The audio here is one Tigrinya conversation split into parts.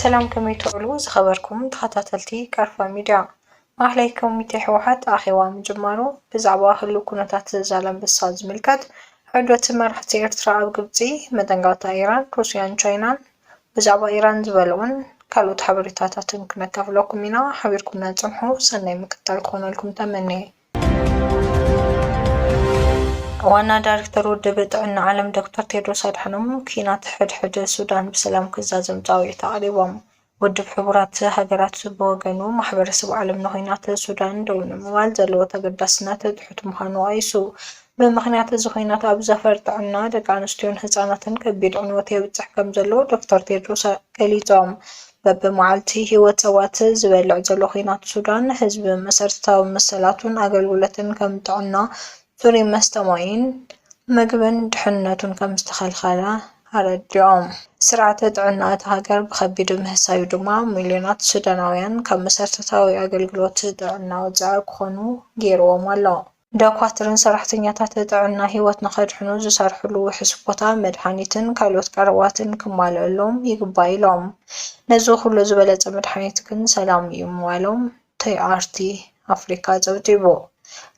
ሰላም፣ ከመይ ትውዕሉ ዝኸበርኩም ተኸታተልቲ ቀርፋ ሚድያ? ማእኸላይ ኮሚቴ ህወሓት ኣኼባ ምጅማሩ ብዛዕባ ህሉው ኩነታት ዛላንበሳ ዝምልከት ዑደት መራሕቲ ኤርትራ ኣብ ግብጺ፣ መጠንቀቕታ ኢራን፣ ሩስያን ቻይናን፣ ብዛዕባ ኢራን ዝበልዑን ካልኦት ሓበሬታታትን ክነካፍለኩም ኢና። ሓቢርኩምና ጽንሑ። ሰናይ ምክትታል ክኾነልኩም ተመንየ። ዋና ዳይሬክተር ውድብ ጥዕና ዓለም ዶክተር ቴድሮስ ኣድሓኖም፣ ኲናት ሕድሕድ ሱዳን ብሰላም ክዛዘም ጻውዒት ኣቕሪቦም። ውድብ ሕቡራት ሃገራት ብወገኑ፣ ማሕበረሰብ ዓለም ንኹናት ሱዳን ደው ንምባል ዘለዎ ተገዳስነት ትሑት ምዃኑ ኣይሱ። ብምኽንያት እዚ ኹናት ኣብ ዘፈር ጥዕና ደቂ ኣንስትዮን ህጻናትን ከቢድ ዕንወት የብጽሕ ከም ዘሎ ዶክተር ቴድሮስ ገሊጾም። በብመዓልቲ ህይወት ሰባት ዝበልዕ ዘሎ ኹናት ሱዳን፣ ህዝቢ መሰረታዊ መሰላቱን ኣገልግሎትን ከም ጥዕና፣ ጽሩይ መስተ ማይን ምግብን ድሕንነቱን ከም ዝተኸልኸለ ኣረዲኦም። ስርዓተ ጥዕና እታ ሃገር ብኸቢድ ምህሳዩ ድማ፣ ሚልዮናት ሱዳናውያን ካብ መሰረታዊ ኣገልግሎት ጥዕና ወጻኢ ክኾኑ ገይርዎም ኣሎ። ዶኳትርን ሰራሕተኛታት ጥዕና ህይወት ንኸድሕኑ ዝሰርሕሉ ውሑስ ቦታ፣ መድሃኒትን ካልኦት ቀረባትን ክማልአሎም ይግባእ ኢሎም። ነዚ ኩሉ ዝበለጸ መድሃኒት ግን ሰላም እዩ ምባሎም ተይ ኣርቲ ኣፍሪካ ጸብጺቡ።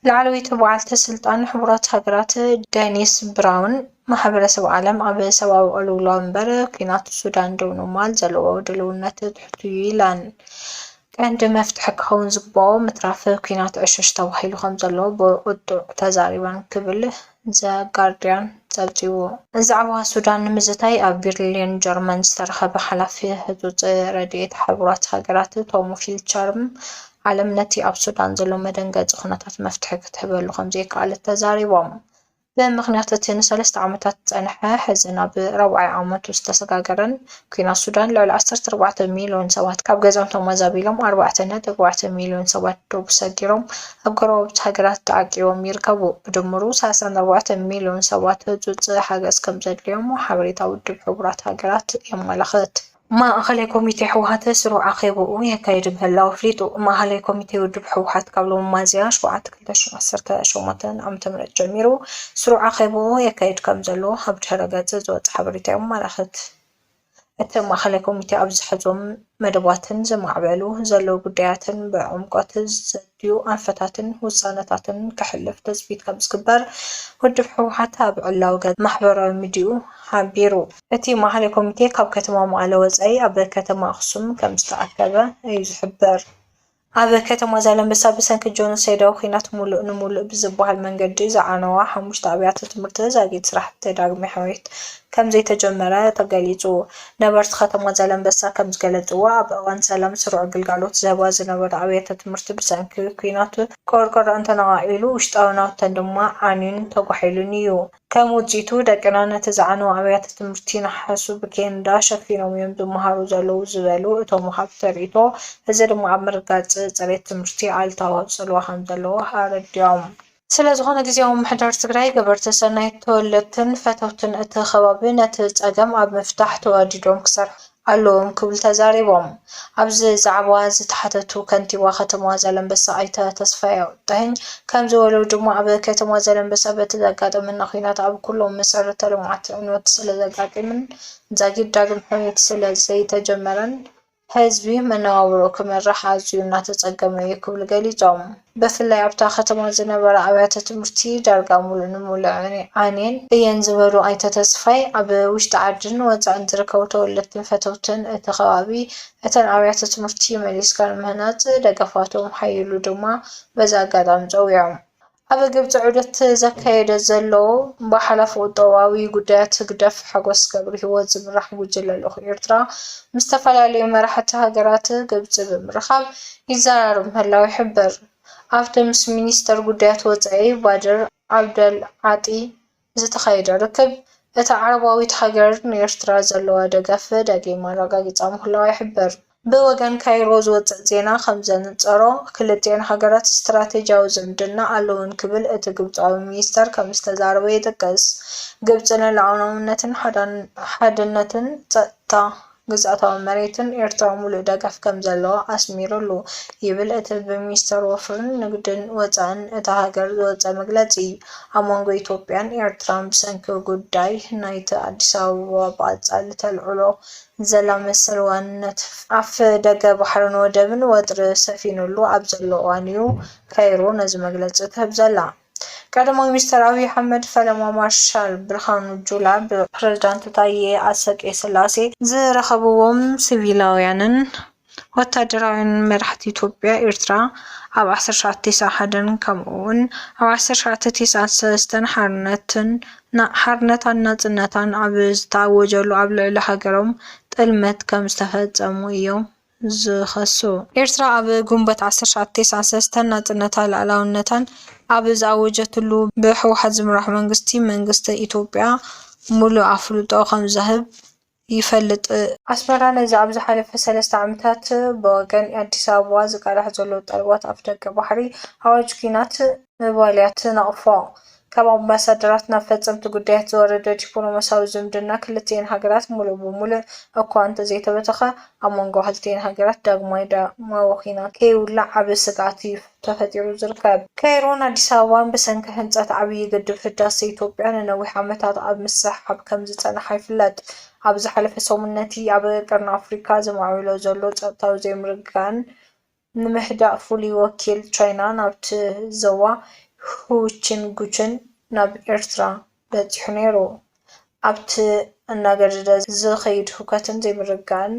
ላዕለወይቲ በዓልቲ ስልጣን ሕቡራት ሃገራት ደኒስ ብራውን፣ ማሕበረሰብ ዓለም ኣብ ሰብኣዊ ቅልውላው እምበር ኲናት ሱዳን ደው ንምባል ዘለዎ ድልውነት ትሑት እዩ ኢለን። ቀንዲ መፍትሒ ክኸውን ዝግባኦ ምትራፍ ኲናት ዕሽሽ ተባሂሉ ከም ዘሎ ብቕጡዕ ተዛሪበን ክብል ዘ ጋርድያን ጸብጺቡ። ዛዕባ ሱዳን ንምዝታይ ኣብ ቤርሊን ጀርመን ዝተረኸበ ሓላፊ ህጹጽ ረድኤት ሕቡራት ሃገራት ቶም ፊልቸርም፣ ዓለም ነቲ ኣብ ሱዳን ዘሎ መደንገጺ ኩነታት መፍትሒ ክትህበሉ ከም ዘይከኣለት ተዛሪቦም። ብምኽንያት እቲ ንሰለስተ ዓመታት ዝጸንሐ፣ ሕዚ ናብ ራብዓይ ዓመቱ ዝተሰጋገረን ኲናት ሱዳን፣ ልዕሊ ዓሰርተ ኣርባዕተ ሚልዮን ሰባት ካብ ገዛውቶም ኣዛቢሎም፣ ኣርባዕተ ነጥቢ ኣርባዕተ ሚልዮን ሰባት ዶብ ሰጊሮም ኣብ ጎረባብቲ ሃገራት ተዓቂቦም ይርከቡ። ብድምሩ ሰላሳ ኣርባዕተ ሚልዮን ሰባት ህጹጽ ሓገዝ ከም ዘድልዮም ሓበሬታ ውድብ ሕቡራት ሃገራት የመላኽት። ማእኸላይ ኮሚቴ ህወሓት ስሩዕ ኣኼባኡ የካይድ ምህላው ኣፍሊጡ። ማእኸላይ ኮሚቴ ውድብ ህወሓት ካብ ሎሚ ሚያዝያ ሸውዓተ ክልተ ሺሕ ዓሰርተ ሸሞንተ ዓመተ ምህረት ጀሚሩ ስሩዕ ኣኼባኡ የካይድ ከም ዘሎ ኣብ ድሕረ ገጽ ዝወጸ ሓበሬታ የመላኽት። እቲ ማእኸላይ ኮሚቴ ኣብ ዝሕዞም መደባትን ዝማዕበሉ ዘለዉ ጉዳያትን ብዕምቆት ዘድልዩ ኣንፈታትን ውሳነታትን ከሕልፍ ትጽቢት ከም ዝግበር ውድብ ህወሓት ኣብ ዕላዊ ገጽ ማሕበራዊ ሚዲያኡ ሓቢሩ። እቲ ማእኸላይ ኮሚቴ ካብ ከተማ መቐለ ወጻኢ ኣብ ከተማ ኣኽሱም ከም ዝተኣከበ እዩ ዝሕበር። ኣብ ከተማ ዛላንበሳ ብሰንኪ ጆኖሳይዳዊ ኲናት ሙሉእ ንሙሉእ ብዝበሃል መንገዲ ዝዓነዋ ሓሙሽተ ኣብያተ ትምህርቲ ዛጊት ስራሕቲ ዳግማይ ሕውየት ከም ዘይተጀመረ ተገሊጹ። ነበርቲ ከተማ ዛላንበሳ ከም ዝገለጽዎ፣ ኣብ እዋን ሰላም ስሩዕ ግልጋሎት ዝህባ ዝነበራ ኣብያተ ትምህርቲ ብሰንኪ ኲናት ቆርቆሮኣን ተነቓቒሉ፣ ውሽጣዊ ናውተን ድማ ዓንዩን ተጓሒሉን እዩ። ከም ውጽኢቱ፣ ደቅና ነቲ ዝዓነወ ኣብያተ ትምህርቲ ነሓሱ ብኬንዳ ሸፊኖም እዮም ዝመሃሩ ዘለዉ ዝበሉ እቶም ወሃብቲ ርእይቶ፣ እዚ ድማ ኣብ ምርግጋጽ ጽሬት ትምህርቲ ኣሉታዊ ጽልዋ ከም ዘለዎ ኣረዲኦም። ስለ ዝኾነ፣ ግዝያዊ ምምሕዳር ትግራይ፣ ገበርቲ ሰናይ፣ ተወለድትን ፈተውትን እቲ ከባቢ ነቲ ጸገም ኣብ ምፍታሕ ተዋዲዶም ክሰርሑ ኣለዎም ክብል ተዛሪቦም። ኣብዚ ዛዕባ ዝተሓተቱ ከንቲባ ከተማ ዛላንበሳ ኣይተ ተስፋይ ኣውጣኝ ከም ዝበሉ ድማ፣ ኣብ ከተማ ዛላንበሳ በቲ ዘጋጠመና ኲናት ኣብ ኩሎም መሰረተ ልምዓት ዕንወት ስለ ዘጋጢምን ዛጊድ ዳግም ሕውየት ስለ ዘይተጀመረን ህዝቢ መነባብሮ ክመርሕ ኣዝዩ እናተጸገመ እዩ ክብሉ ገሊጾም። ብፍላይ ኣብታ ከተማ ዝነበራ ኣብያተ ትምህርቲ ዳርጋ ሙሉእ ንሙሉእ ዓንየን እየን ዝበሉ ኣይተ ተስፋይ፣ ኣብ ውሽጢ ዓድን ወጻእን ዝርከቡ ተወለድትን ፈተውትን እቲ ከባቢ እተን ኣብያተ ትምህርቲ መሊስካ ንምህናጽ ደገፋቶም ሓይሉ ድማ በዚ ኣጋጣሚ ጸዊዖም። ኣብ ግብጺ ዑደት ዘካየደ ዘሎ ብሓላፊ ቁጠባዊ ጉዳያት ህግደፍ ሓጎስ ገብረሂወት ዝምራሕ ጉጅለ ልኡኽ ኤርትራ ምስ ዝተፈላለዩ መራሕቲ ሃገራት ግብጺ ብምርኻብ ይዘራረብ ምህላው ይሕበር። ኣብቲ ምስ ሚኒስተር ጉዳያት ወጻኢ ባድር ዓብደል ዓጢ ዝተኻየደ ርክብ፣ እታ ዓረባዊት ሃገር ንኤርትራ ዘለዋ ደገፍ ዳግም ኣረጋጊጻ ምህላዋ ይሕበር። ብወገን ካይሮ ዝወጽእ ዜና ከም ዘንጸሮ፣ ክልቲኤን ሃገራት ስትራቴጂያዊ ዝምድና ኣለወን ክብል እቲ ግብጻዊ ሚኒስተር ከም ዝተዛረበ ይጥቀስ። ግብጺ ንልዑላውነትን ሓዳን-፣ ሓድነትን ጸጥታ ግዝኣታዊ መሬትን ኤርትራ ሙሉእ ደገፍ ከም ዘለዎ ኣስሚሩሉ ይብል እቲ ብሚኒስተር ወፍርን ንግድን ወፃእን እታ ሃገር ዝወፀ መግለፂ። ኣብ መንጎ ኢትዮጵያን ኤርትራን ብሰንኪ ጉዳይ ናይቲ ኣዲስ ኣበባ ብቐፃሊ ተልዕሎ ዘላ መሰል ዋንነት ኣፍ ደገ ባሕርን ወደብን ወጥሪ ሰፊኑሉ ኣብ ዘሎ እዋን እዩ ካይሮ ነዚ መግለፂ ትህብ ዘላ። ቀዳማይ ሚኒስተር ኣብይ ኣሕመድ ፈለማ ማርሻል ብርሃኑ ጁላ ብፕረዚዳንት ታዬ ኣሰቄ ስላሴ ዝረኸብዎም ሲቪላውያንን ወታደራውያን መራሕቲ ኢትዮጵያ ኤርትራ ኣብ ዓሰርተ ትሽዓተ ተስዓን ሓደን ከምኡ እውን ኣብ ዓሰርተ ትሽዓተ ተስዓን ሰለስተን ሓርነትን ሓርነታን ናጽነታን ኣብ ዝተኣወጀሉ ኣብ ልዕሊ ሃገሮም ጥልመት ከም ዝተፈጸሙ እዮም ዝኸሱ። ኤርትራ ኣብ ግንቦት ዓሰርተ ትሽዓተ ተስዓን ሰለስተን ናጽነታን ልኣላውነታን ኣብ ዝኣወጀትሉ ብህወሓት ዝምራሕ መንግስቲ መንግስቲ ኢትዮጵያ ሙሉእ ኣፍልጦ ከም ዝህብ ይፈልጥ። ኣስመራ ነዚ ኣብ ዝሓለፈ ሰለስተ ዓመታት ብወገን ኣዲስ ኣበባ ዝቃላሕ ዘሎ ጠለባት ኣፍደገ ባሕሪ ኣዋጅ ኲናት ምባል እያ ትነቕፎ። ካብ ኣምባሳደራት ናብ ፈጸምቲ ጉዳያት ዝወረደ ዲፕሎማሲያዊ ዝምድና ክልቲኤን ሃገራት ሙሉእ ብሙሉእ እኳ እንተዘይተበተኸ፣ ኣብ መንጎ ክልቲኤን ሃገራት ዳግማይ ደማዊ ኲናት ከይውላዕ ዓቢ ስግኣት እዩ ተፈጢሩ ዝርከብ። ካይሮን ኣዲስ ኣበባን ብሰንኪ ህንጸት ዓብዪ ግድብ ህዳሰ ኢትዮጵያ ንነዊሕ ዓመታት ኣብ ምስሕሓብ ከም ዝጸንሓ ይፍለጥ። ኣብ ዝሓለፈ ሰሙን ነቲ ኣብ ቀርኒ ኣፍሪካ ዘማዕብሎ ዘሎ ጸጥታዊ ዘይምርግጋእን ንምህዳእ ፍሉይ ወኪል ቻይና ናብቲ ዞባ ሁ ቺንጉችን ናብ ኤርትራ በጺሑ ነይሩ። ኣብቲ እናገደደ ዝኸይድ ህውከትን ዘይምርግጋእን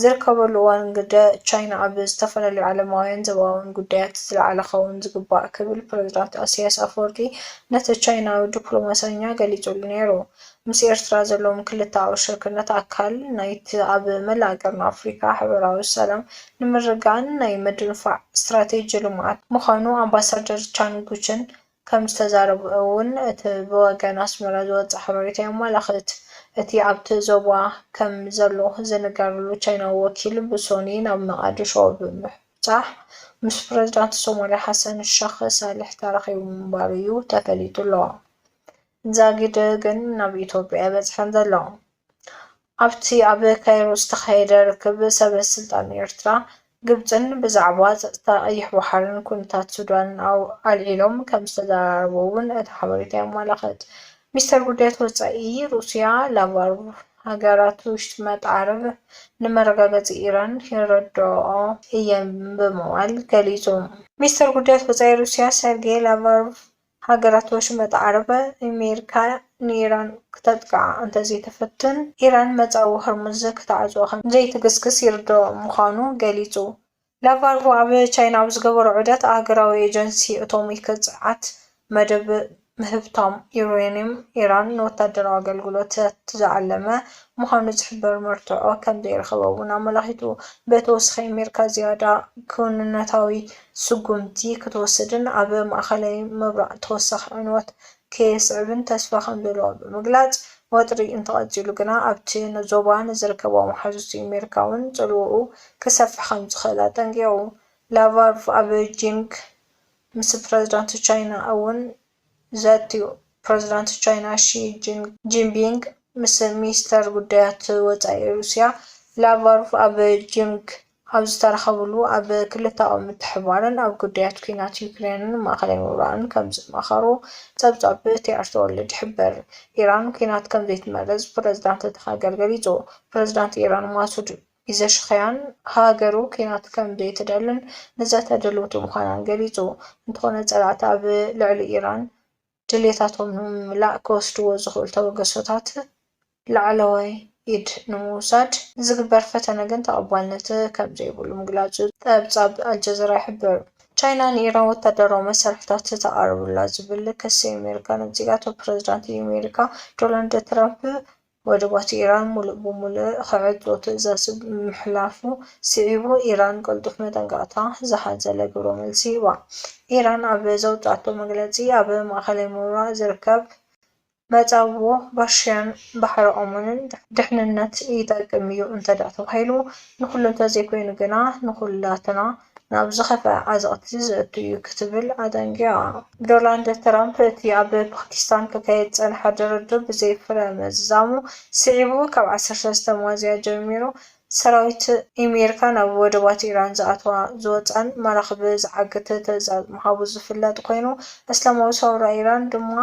ዝርከበሉ እዋን ግደ ቻይና ኣብ ዝተፈላለዩ ዓለማውያን ዞባውን ጉዳያት ዝለዓለ ክኸውን ዝግባእ ክብል ፕረዚዳንት ኢሳያስ ኣፈወርቂ ነቲ ቻይናዊ ዲፕሎማሰኛ ገሊጹሉ ነይሩ። ምስ ኤርትራ ዘለዎም ክልተኣዊ ሽርክነት ኣካል ናይቲ ኣብ መላእ ቀርኒ ኣፍሪካ ሕብራዊ ሰላም ንምርግጋእን ናይ ምድንፋዕ ስትራቴጂ ልምዓት ምዃኑ ኣምባሳደር ቻን ጉችን ከም ዝተዛረቡ እውን እቲ ብወገን ኣስመራ ዝወጽእ ሓበሬታ የመላኽት። እቲ ኣብቲ ዞባ ከም ዘሎ ዝንገረሉ ቻይናዊ ወኪል ብሶኒ ናብ መቓድሾ ብምብጻሕ ምስ ፕረዚዳንት ሶማልያ ሓሰን ሸኽ ሳልሕ ተራኺቡ ምንባሩ እዩ ተፈሊጡ ኣሎ። ዛጊድ ግን ናብ ኢትዮጵያ ኣይበጽሐን ዘሎ። ኣብቲ ኣብ ካይሮ ዝተኻየደ ርክብ ሰበ ስልጣን ኤርትራ ግብጽን ብዛዕባ ጸጥታ ቀይሕ ባሕርን ኩነታት ሱዳንን ኣው-፣ ኣልዒሎም ከም ዝተዘራረቡ እውን እቲ ሓበሬታ የመላኽት። ሚኒስተር ጉዳያት ወጻኢ ሩስያ ላቭሮቭ ሃገራት ውሽጢ መጣዕርብ ንመረጋገጺ ኢራን ይረድኦ እየን ብምባል ገሊጹ። ሚኒስተር ጉዳያት ወጻኢ ሩስያ ሰርጌይ ላቭሮቭ ሃገራት ወሽመጥ ዓረብ ኣሜሪካ ንኢራን ክተጥቅዓ እንተዘይተፈትን፣ ኢራን መጻኢ ሆርሙዝ ክትዓጽዎ ከም ዘይትግስግስ ይርድኦ ምዃኑ ገሊጹ። ላቭሮቭ ኣብ ቻይና ኣብ ዝገበሮ ዑደት፣ ኣህጉራዊ ኤጀንሲ ኣቶሚክ ጽዓት መደብ ምህብታም ዩሬንየም ኢራን ንወታደራዊ ኣገልግሎታት ዝዓለመ ምዃኑ ዝሕብር መርትዖ ከም ዘይረኸበ እውን ኣመላኺቱ። ብተወሳኺ፣ ኣሜሪካ ዝያዳ ክውንነታዊ ስጉምቲ ክትወስድን ኣብ ማእከላይ ምብራቕ ተወሳኺ ዕንወት ከየስዕብን ተስፋ ከም ዘለዎ ብምግላጽ፣ ወጥሪ እንተቐጺሉ ግና ኣብቲ ዞባ ንዝርከቡ መሓዙት ኣሜሪካ እውን ጽልውኡ ክሰፍሕ ከም ዝኽእል ኣጠንቂቑ። ላቭሮቭ ኣብ ቤጂንግ ምስ ፕረዚዳንት ቻይና እውን ዘትዩ። ፕረዚዳንት ቻይና ሺ ጂን-፣ ጂንፒንግ ምስ ሚኒስተር ጉዳያት ወጻኢ ሩስያ ላቭሮቭ ኣብ ቤጂንግ ኣብ ዝተራኸብሉ፣ ኣብ ክልተኣዊ ምትሕብባርን ኣብ ጉዳያት ኲናት ዩክሬንን ማእከላይ ምብራቕን ከም ዝመኸሩ ጸብጻብ ቲ ኣር ቲ ወርልድ ይሕብር። ኢራን ኲናት ከም ዘይትመርጽ ፕረዚዳንት እቲ ሃገር ገሊጹ። ፕረዚዳንት ኢራን ማሱድ ፒዘሽክያን ሃገሩ ኲናት ከም ዘይትደልን ንዘተ ድልውቲ ምዃናን ገሊጹ። እንተኾነ፣ ጸላእቲ ኣብ ልዕሊ ኢራን ድሌታቶም ንምምላእ ክወስድዎ ዝኽእሉ ተበገሶታት ላዕለዋይ ኢድ ንምውሳድ ዝግበር ፈተነ ግን ተቐባልነት ከም ዘይብሉ ምግላጹ ጸብጻብ ኣልጀዚራ ይሕብር። ቻይና ንኢራን ወታደራዊ መሳርሒታት ተቓርብላ ዝብል ክሲ ኣሜሪካ ነጺጋቶ። ፕረዚዳንት ኣሜሪካ ዶናልድ ትራምፕ ወደባት ኢራን ሙሉእ ብሙሉእ ክዕጽዎ ትእዛዝ ምሕላፉ ስዒቡ፣ ኢራን ቅልጡፍ መጠንቀቕታ ዝሓዘለ ግብረ መልሲ ሂባ። ኢራን ኣብ ዘውጻእቶ መግለጺ፣ ኣብ ማእከላይ ምብራቕ ዝርከብ መጻብቦ ፓርሽያን ባሕሪ ኦማንን ድሕንነት ይጠቅም እዩ እንተድኣ ተባሂሉ፣ ንኹሉ እንተዘይኮይኑ ግና ንኹላትና ናብ ዝኸፍአ ዓዘቕቲ ዘእቱ እዩ ክትብል ኣጠንቂቓ። ዶናልድ ትራምፕ እቲ ኣብ ፓኪስታን ክካየድ ዝጸንሐ ድርድር ብዘይ ፍረ ምዝዛሙ ስዒቡ፣ ካብ ዓሰርተ ሰለስተ ሚያዝያ ጀሚሩ ሰራዊት ኣሜሪካ ናብ ወደባት ኢራን ዝኣትዋ ዝወጻን መራኽብ ዝዓግት ትዕዛዝ ምሃቡ ዝፍለጥ ኮይኑ፣ እስላማዊ ሰውራ ኢራን ድማ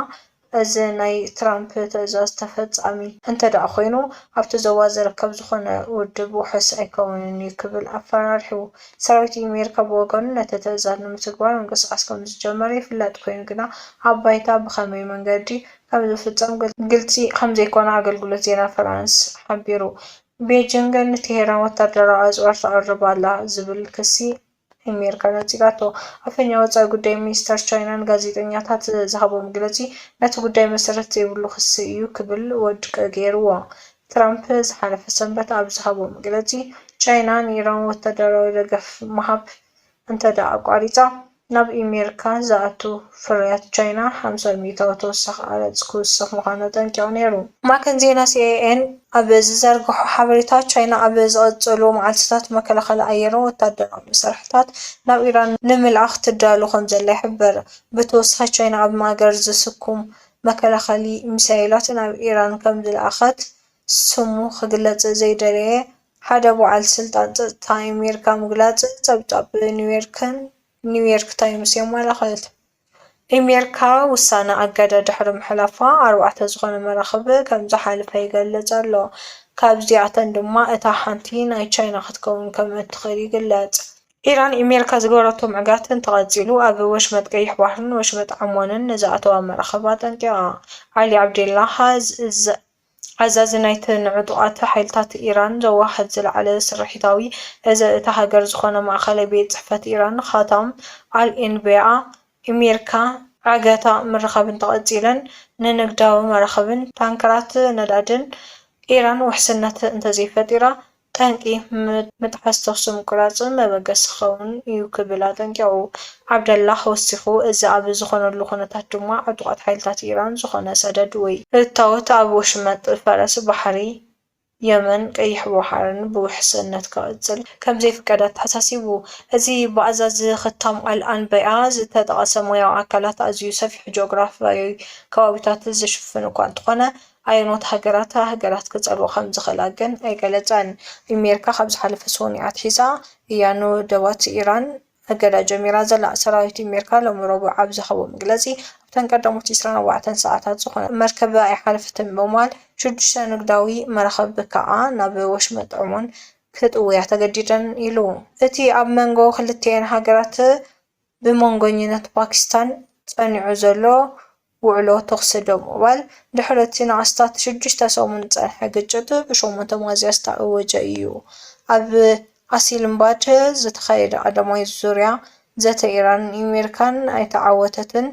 እዚ ናይ ትራምፕ ትዕዛዝ ተፈጻሚ እንተደኣ ኮይኑ፣ ኣብቲ ዞባ ዝርከብ ዝኾነ ውድብ ውሑስ ኣይከውንን እዩ ክብል ኣፈራሪሑ። ሰራዊት ኣሜሪካ ብወገኑ ነቲ ትዕዛዝ ንምትግባር ምንቅስቓስ ከም ዝጀመረ ይፍለጥ ኮይኑ ግና፣ ኣብ ባይታ ብኸመይ መንገዲ ከም ዝፍጸም ግል-፣ ግልጺ ከም ዘይኮነ ኣገልግሎት ዜና ፍራንስ ሓቢሩ። ቤጂንግ ንቴሄራን ወታደራዊ ኣጽዋር ተቕርብ ኣላ ዝብል ክሲ ኣሜሪካ ነጺጋቶ። ኣፈኛ ወጻኢ ጉዳይ ሚኒስተር ቻይና ንጋዜጠኛታት ዝሃቦ መግለጺ ነቲ ጉዳይ መሰረት ዘይብሉ ክሲ እዩ ክብል ውድቂ ገይርዎ። ትራምፕ ዝሓለፈ ሰንበት ኣብ ዝሃቦ መግለጺ፣ ቻይና ንኢራን ወታደራዊ ደገፍ ምሃብ እንተደኣ ኣቋሪጻ፣ ናብ ኣሜሪካ ዝኣቱ ፍርያት ቻይና ሓምሳ ሚእታዊ ተወሳኺ ቀረጽ ክውስኽ ምዃኑ ኣጠንቂቑ ነይሩ። ማዕከን ዜና ሲ ኣይ ኤን ኣብ ዝዘርግሖ ሓበሬታ፣ ቻይና ኣብ ዝቐጸሉ መዓልትታት መከላኸሊ ኣየርን ወታደራዊ መሳርሒታት ናብ ኢራን ንምልኣኽ ትዳሎ ከም ዘላ ይሕብር። ብተወሳኺ፣ ቻይና ኣብ ማእገር ዝስኩም መከላኸሊ ሚሳይላት ናብ ኢራን ከም ዝለኣኸት ስሙ ክግለጽ ዘይደለየ ሓደ በዓል ስልጣን ጸጥታ ኣሜሪካ ምግላጽ ጸብጻብ ኒውዮርክን ኒውዮርክ ታይምስ የመላኽት። ኣሜሪካ ውሳነ ኣገዳ ድሕሪ ምሕላፋ፣ ኣርባዕተ ዝኾነ መራኽብ ከም ዝሓለፈ ይገልጽ ኣሎ። ካብዚኣተን ድማ እታ ሓንቲ ናይ ቻይና ክትከውን ከም እትኽእል ይግለጽ። ኢራን ኣሜሪካ ዝገበረቶ ምዕጋት እንተቐጺሉ፣ ኣብ ወሽመጥ ቀይሕ ባሕርን ወሽመጥ ዓማንን ንዝኣተዋ መራኽብ ኣጠንቂቓ። ዓሊ ዓብደላ፣ ኣዛዚ ናይቲ ንዕጡቓት ሓይልታት ኢራን ዘዋህድ ዝለዓለ ስርሒታዊ እዝ እታ ሃገር ዝኾነ ማእኸላይ ቤት ጽሕፈት ኢራን ኻታም ኣል ኤንበያ፣ ኣሜሪካ ዕገታ ምርኻብ እንተቐጺለን፣ ንንግዳዊ መራኽብን ታንከራት ነዳድን ኢራን ውሕስነት እንተዘይፈጢራ፣ ጠንቂ ም-፣ ምጥሓስ ተኹሲ ምቁራጽ መበገሲ ክኸውን እዩ ክብል ኣጠንቂቑ። ዓብደላህ ወሲኹ፣ እዚ ኣብ ዝኾነሉ ኩነታት ድማ፣ ዕጡቓት ሓይልታት ኢራን ዝኾነ ሰደድ ወይ እታወት ኣብ ወሽመጥ ፈረስ ባሕሪ የመን፣ ቀይሕ ባሕርን ብውሕስነት ክቕጽል ከም ዘይፍቀድ ኣተሓሳሲቡ። እዚ ብኣዛዚ ኽታም ኣል ኣንበያ ዝተጠቐሰ ሞያዊ ኣካላት ኣዝዩ ሰፊሕ ጂኦግራፍያዊ ከባቢታት ዝሽፍን እኳ እንተኾነ፣ ኣየኖት ሃገራት ሃገራት ክጸልዎ ከም ዝኽእላ ግን ኣይገለጸን። ኣሜሪካ ካብ ዝሓለፈ ሰኑይ ኣትሒዛ እያ ንውድባት ኢራን እገዳ ጀሚራ ዘላ። ሰራዊት ኣሜሪካ ሎሚ ረቡዕ ኣብ ዝሃቦ መግለጺ፣ ኣብተን ቀዳሞት ዕስራን ኣርባዕተን ሰዓታት ዝኾነ መርከብ ኣይሓለፈትን ብምባል፣ ሽዱሽተ ንግዳዊ መራኽብ ከኣ ናብ ወሽመጥ ዖማን ክጥውያ ተገዲደን ኢሉ። እቲ ኣብ መንጎ ክልቲኤን ሃገራት ብመንጎኝነት ፓኪስታን ጸኒዑ ዘሎ ውዕሎ ተኹሲ ደው ምባል፣ ድሕሪ እቲ ንኣስታት ሽዱሽተ ሰሙን ዝጸንሐ ግጭት፣ ብሸሞንተ ሚያዝያ ዝተኣወጀ እዩ። ኣብ ኣሲልምባድ ዝተኻየደ ቀዳማይ ዙርያ ዘተ ኢራንን ኣሜሪካን ኣይተዓወተትን።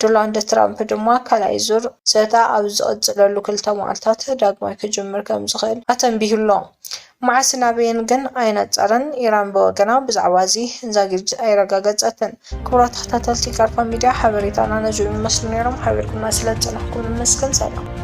ዶናልድ ትራምፕ ድማ ካልኣይ ዙር ዘተ ኣብ ዝቕጽለሉ ክልተ መዓልታት ዳግማይ ክጅምር ከም ዝኽእል ኣተንቢሁ ኣሎ። መዓስን ኣበይን ግን ኣይነጸረን። ኢራን ብወገና ብዛዕባ እዚ ዛጊድ ኣይረጋገጸትን። ክቡራት ተኸታተልቲ ቃልፋ ሚድያ፣ ሓበሬታና ነዚኦም ይመስሉ ነይሮም። ሓቢርኩምና ስለ ዝጸናሕኩም ነመስግን። ሰላም።